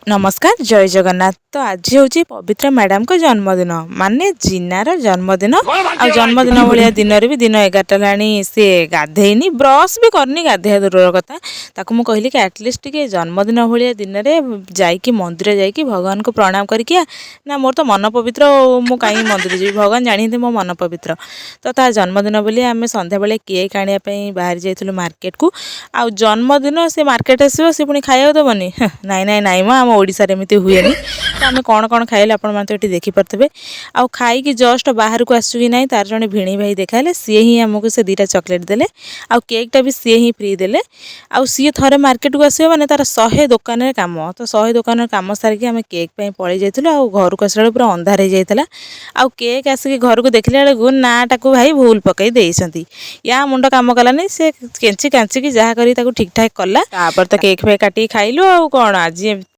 ନମସ୍କାର, ଜୟ ଜଗନ୍ନାଥ। ତ ଆଜି ହେଉଛି ପବିତ୍ର ମ୍ୟାଡ଼ାମଙ୍କ ଜନ୍ମଦିନ, ମାନେ ଜିନାର ଜନ୍ମଦିନ। ଆଉ ଜନ୍ମଦିନ ଭଳିଆ ଦିନରେ ବି ଦିନ 11ଟା ହେଲାଣି, ସିଏ ଗାଧେଇନି, ବ୍ରସ୍ ବି କରିନି, ଗାଧେଇବା ଦୂରର କଥା। ତାକୁ ମୁଁ କହିଲି କି ଆଟଲିଷ୍ଟ ଟିକେ ଜନ୍ମଦିନ ଭଳିଆ ଦିନରେ ଯାଇକି ମନ୍ଦିର ଯାଇକି ଭଗବାନଙ୍କୁ ପ୍ରଣାମ କରିକି ନା, ମୋର ତ ମନ ପବିତ୍ର, ମୁଁ କାହିଁକି ମନ୍ଦିର ଯିବି? ଭଗବାନ ଜାଣିଛନ୍ତି ମୋ ମନ ପବିତ୍ର। ତ ତା ଜନ୍ମଦିନ ବୋଲି ଆମେ ସନ୍ଧ୍ୟାବେଳେ କେକ୍ ଆଣିବା ପାଇଁ ବାହାରି ଯାଇଥିଲୁ ମାର୍କେଟକୁ। ଆଉ ଜନ୍ମଦିନ, ସେ ମାର୍କେଟ ଆସିବ, ସେ ପୁଣି ଖାଇବାକୁ ଦେବନି? ନାଇଁ ନାଇଁ ନାଇଁ ମ, ଆମ ଓଡ଼ିଶାରେ ଏମିତି ହୁଏନି। ତ ଆମେ କ'ଣ କ'ଣ ଖାଇଲେ, ଆପଣମାନେ ତ ଏଠି ଦେଖିପାରୁଥିବେ। ଆଉ ଖାଇକି ଜଷ୍ଟ ବାହାରକୁ ଆସୁ କି ନାହିଁ, ତାର ଜଣେ ଭିଣେଇ ଭାଇ ଦେଖାହେଲେ। ସିଏ ହିଁ ଆମକୁ ସେ 2ଟା ଚକୋଲେଟ୍ ଦେଲେ ଆଉ କେକ୍ଟା ବି ସିଏ ହିଁ ଫ୍ରି ଦେଲେ। ଆଉ ସିଏ ଥରେ ମାର୍କେଟକୁ ଆସିବ ମାନେ ତାର 100 ଦୋକାନରେ କାମ। ତ 100 ଦୋକାନରେ କାମ ସାରିକି ଆମେ କେକ୍ ପାଇଁ ପଳେଇ ଯାଇଥିଲୁ। ଆଉ ଘରକୁ ଆସିଲା ବେଳକୁ ପୁରା ଅନ୍ଧାର ହେଇଯାଇଥିଲା। ଆଉ କେକ୍ ଆସିକି ଘରକୁ ଦେଖିଲା ବେଳକୁ ନାଁଟାକୁ ଭାଇ ଭୁଲ ପକାଇ ଦେଇଛନ୍ତି। ୟା ମୁଣ୍ଡ କାମ କଲାନି। ସେ କେଞ୍ଚି କାଞ୍ଚିକି ଯାହା କରି ତାକୁ ଠିକ୍ ଠାକ୍ କଲା। ତାପରେ ତ କେକ୍ ଫେକ୍ କାଟିକି ଖାଇଲୁ। ଆଉ କ'ଣ ଆଜି